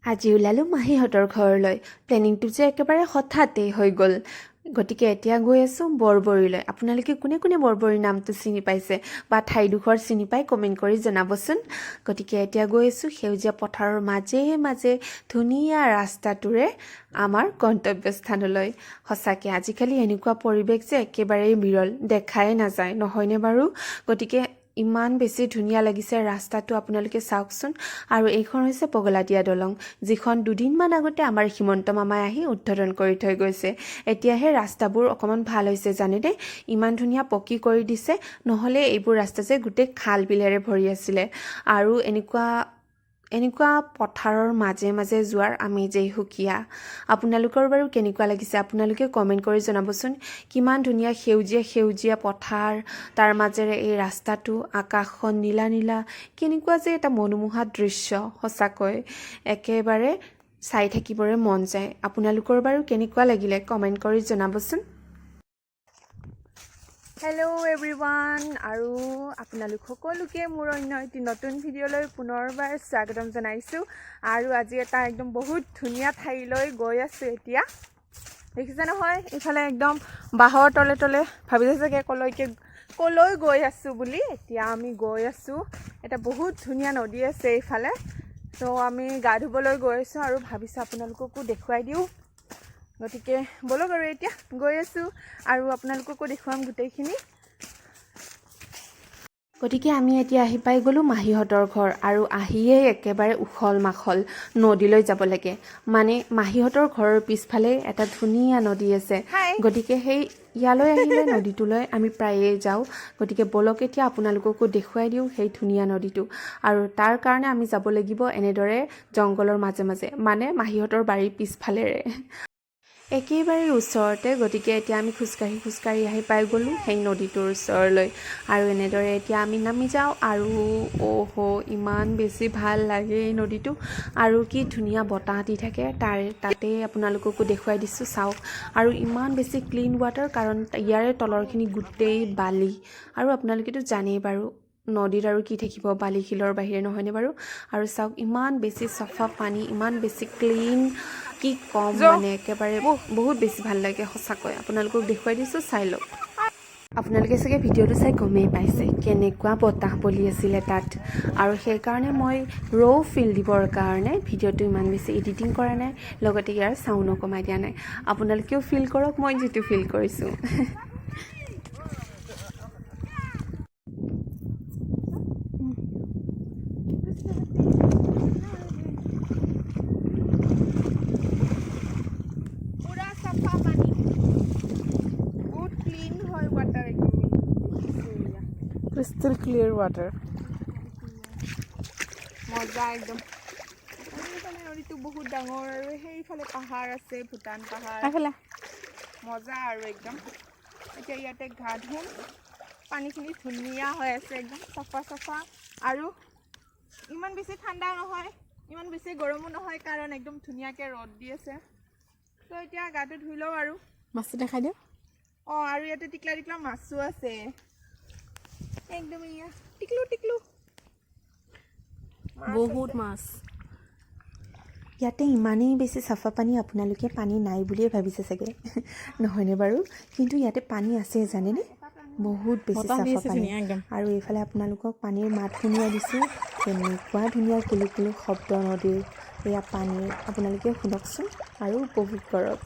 আজি ওলালোঁ মাহীহঁতৰ ঘৰলৈ। প্লেনিংটো যে একেবাৰে হঠাতেই হৈ গ'ল। গতিকে এতিয়া গৈ আছোঁ বৰবৰীলৈ। আপোনালোকে কোনে কোনে বৰবৰীৰ নামটো চিনি পাইছে বা ঠাইডোখৰ চিনি পাই কমেণ্ট কৰি জনাবচোন। গতিকে এতিয়া গৈ আছোঁ সেউজীয়া পথাৰৰ মাজে মাজে ধুনীয়া ৰাস্তাটোৰে আমাৰ গন্তব্যস্থানলৈ। সঁচাকৈ আজিকালি এনেকুৱা পৰিৱেশ যে একেবাৰেই বিৰল, দেখাই নাযায়, নহয়নে বাৰু? গতিকে ইমান বেছি ধুনীয়া লাগিছে ৰাস্তাটো, আপোনালোকে চাওকচোন। আৰু এইখন হৈছে পগলাদিয়া দলং, যিখন দুদিনমান আগতে আমাৰ হিমন্ত মামাই আহি উদ্বোধন কৰি থৈ গৈছে। এতিয়াহে ৰাস্তাবোৰ অকণমান ভাল হৈছে জানেনে, ইমান ধুনীয়া পকী কৰি দিছে। নহ'লে এইবোৰ ৰাস্তা যে গোটেই খাল বিলেৰে ভৰি আছিলে। আৰু এনেকুৱা এনেকুৱা পথাৰৰ মাজে মাজে যোৱাৰ আমেজেই সুকীয়া। আপোনালোকৰ বাৰু কেনেকুৱা লাগিছে আপোনালোকে কমেণ্ট কৰি জনাবচোন। কিমান ধুনীয়া সেউজীয়া সেউজীয়া পথাৰ, তাৰ মাজেৰে এই ৰাস্তাটো, আকাশখন নীলা নীলা, কেনেকুৱা যে এটা মনোমোহা দৃশ্য, সঁচাকৈ একেবাৰে চাই থাকিবৰে মন যায়। আপোনালোকৰ বাৰু কেনেকুৱা লাগিলে কমেণ্ট কৰি জনাবচোন। হেল্ল' এভৰিৱান, আৰু আপোনালোক সকলোকে মোৰ অন্য এটি নতুন ভিডিঅ'লৈ পুনৰবাৰ স্বাগতম জনাইছোঁ। আৰু আজি এটা একদম বহুত ধুনীয়া ঠাইলৈ গৈ আছোঁ। এতিয়া দেখিছে নহয়, এইফালে একদম বাঁহৰ তলে তলে, ভাবিছে চাগে ক'লৈকে ক'লৈ গৈ আছোঁ বুলি। এতিয়া আমি গৈ আছোঁ, এটা বহুত ধুনীয়া নদী আছে এইফালে। ত' আমি গা ধুবলৈ গৈ আছোঁ আৰু ভাবিছোঁ আপোনালোককো দেখুৱাই দিওঁ। গতিকে ব'লক আৰু এতিয়া গৈ আছোঁ আৰু আপোনালোককো দেখুৱাম গোটেইখিনি। গতিকে আমি এতিয়া আহি পাই গ'লোঁ মাহীহঁতৰ ঘৰ আৰু আহিয়েই একেবাৰে উখল মাখল, নদীলৈ যাব লাগে। মানে মাহীহঁতৰ ঘৰৰ পিছফালে এটা ধুনীয়া নদী আছে। হাই। গতিকে সেই ইয়ালৈ আহিলে নদীটোলৈ আমি প্ৰায়ে যাওঁ। গতিকে ব'লক, এতিয়া আপোনালোককো দেখুৱাই দিওঁ সেই ধুনীয়া নদীটো। আৰু তাৰ কাৰণে আমি যাব লাগিব এনেদৰে জংঘলৰ মাজে মাজে, মানে মাহীহঁতৰ বাৰীৰ পিছফালেৰে, একেবাৰে ওচৰতে। গতিকে এতিয়া আমি খোজকাঢ়ি খোজকাঢ়ি আহি পাই গ'লোঁ সেই নদীটোৰ ওচৰলৈ আৰু এনেদৰে এতিয়া আমি নামি যাওঁ। আৰু অ'হ, ইমান বেছি ভাল লাগে এই নদীটো আৰু কি ধুনীয়া বতাহ দি থাকে তাৰে। তাতে আপোনালোককো দেখুৱাই দিছোঁ, চাওক। আৰু ইমান বেছি ক্লিন ৱাটাৰ, কাৰণ ইয়াৰে তলৰখিনি গোটেই বালি। আৰু আপোনালোকেতো জানেই বাৰু, নদীত আৰু কি থাকিব বালি শিলৰ বাহিৰে, নহয়নে বাৰু? আৰু চাওক, ইমান বেছি চাফা পানী, ইমান বেছি ক্লিন, কি ক'ম। মানে একেবাৰে বহুত বেছি ভাল লাগে সঁচাকৈ। আপোনালোকক দেখুৱাই দিছোঁ, চাই লওক। আপোনালোকে চাগে ভিডিঅ'টো চাই গমেই পাইছে কেনেকুৱা বতাহ বলি আছিলে তাত। আৰু সেইকাৰণে মই ৰ' ফিল দিবৰ কাৰণে ভিডিঅ'টো ইমান বেছি এডিটিং কৰা নাই, লগতে ইয়াৰ চাউণ্ডো কমাই দিয়া নাই। আপোনালোকেও ফিল কৰক মই যিটো ফিল কৰিছোঁ। পুৰা চাফা পানী, বহুত ক্লিন হয় ৱাটাৰ একদম, দেখিছোঁ এয়া। Crystal clear water. মজা একদম। আৰু এইফালে নদীটো বহুত ডাঙৰ আৰু সেইফালে পাহাৰ আছে, ভূটান পাহাৰ। এইফালে। মজা আৰু একদম। এতিয়া ইয়াতে গা ধুম। পানীখিনি ধুনীয়া হৈ আছে, একদম চাফা চাফা আৰু ইমান বেছি ঠাণ্ডাও নহয়, ইমান বেছি গৰমো নহয়, কাৰণ একদম ধুনীয়াকৈ ৰ'দ দি আছে। ত' এতিয়া গাটো ধুই লওঁ আৰু মাছটো দেখাই দিওঁ। অঁ, আৰু ইয়াতে টিকলা টিকলা মাছো আছে, একদম এয়া টিকলু টিকলু মাছ। বহুত মাছ। ইয়াতে ইমানেই বেছি চাফা পানী, আপোনালোকে পানী নাই বুলিয়ে ভাবিছে চাগে, নহয়নে বাৰু? কিন্তু ইয়াতে পানী আছে জানেনে, বহুত বেছি বতাহ দি চাফা আছে পানী। ধুনীয়া একদম। আৰু এইফালে আপোনালোকক পানীৰ মাত শুনোৱাই দিছোঁ। কেনেকুৱা ধুনীয়া কুলু কুলু শব্দ নদীৰ এয়া পানীৰ, আপোনালোকে শুনকচোন আৰু উপভোগ কৰক।